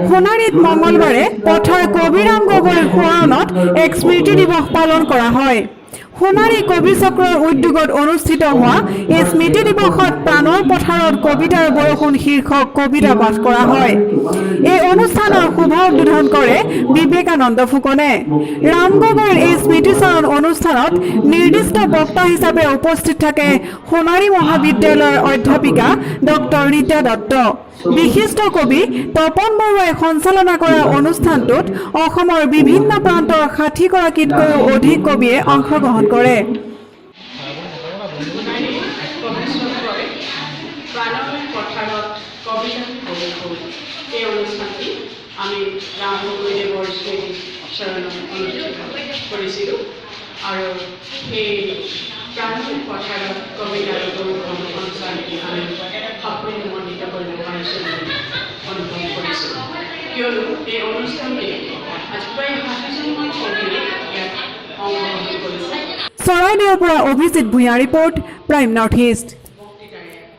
সোণাৰীত মঙলবাৰে পথাৰ কবিৰাম গগৈৰ সোঁৱৰণত এক স্মৃতি দিৱস পালন কৰা হয়। সোণাৰী কবি চক্ৰৰ উদ্যোগত অনুষ্ঠিত হোৱা এই স্মৃতি দিৱসত "প্ৰাণৰ পথাৰত কবিতাৰ বৰষুণ" শীৰ্ষক কবিতা পাঠ কৰা হয়। এই অনুষ্ঠানৰ শুভ উদ্বোধন কৰে বিবেকানন্দ ফুকনে। ৰাম গগৈৰ এই স্মৃতিচাৰণ অনুষ্ঠানত নিৰ্দিষ্ট বক্তা হিচাপে উপস্থিত থাকে সোণাৰী মহাবিদ্যালয়ৰ অধ্যাপিকা ডক্টৰ ৰীতা দত্ত। বিশিষ্ট কবি তপন বৰুৱাই সঞ্চালনা কৰা অনুষ্ঠানটোত অসমৰ বিভিন্ন প্ৰান্তৰ 60গৰাকীতকৈও অধিক কবিয়ে অংশগ্ৰহণ কৰে। সোণাৰী কবি চক্ৰই "প্ৰাণৰ পথাৰত কবিতাৰ বৰষুণ" এই অনুষ্ঠানটি আমি ৰাম গগৈদেৱৰ স্মৃতি চৰণত অনুষ্ঠিত কৰিছিলোঁ আৰু সেই "প্ৰাণৰ পথাৰত কবিতাৰ বৰষুণ" অনুষ্ঠানটি আমি সাফল্যমণ্ডিত কৰিব পাৰিছোঁ বুলি অনুভৱ কৰিছোঁ, কিয়নো এই অনুষ্ঠানটি আজি প্ৰায় 60জনমান কবিয়ে ইয়াত অংশগ্ৰহণ কৰিছে। চৰাইদেউৰ পৰা Abhijit Bhuyan report, prime north east.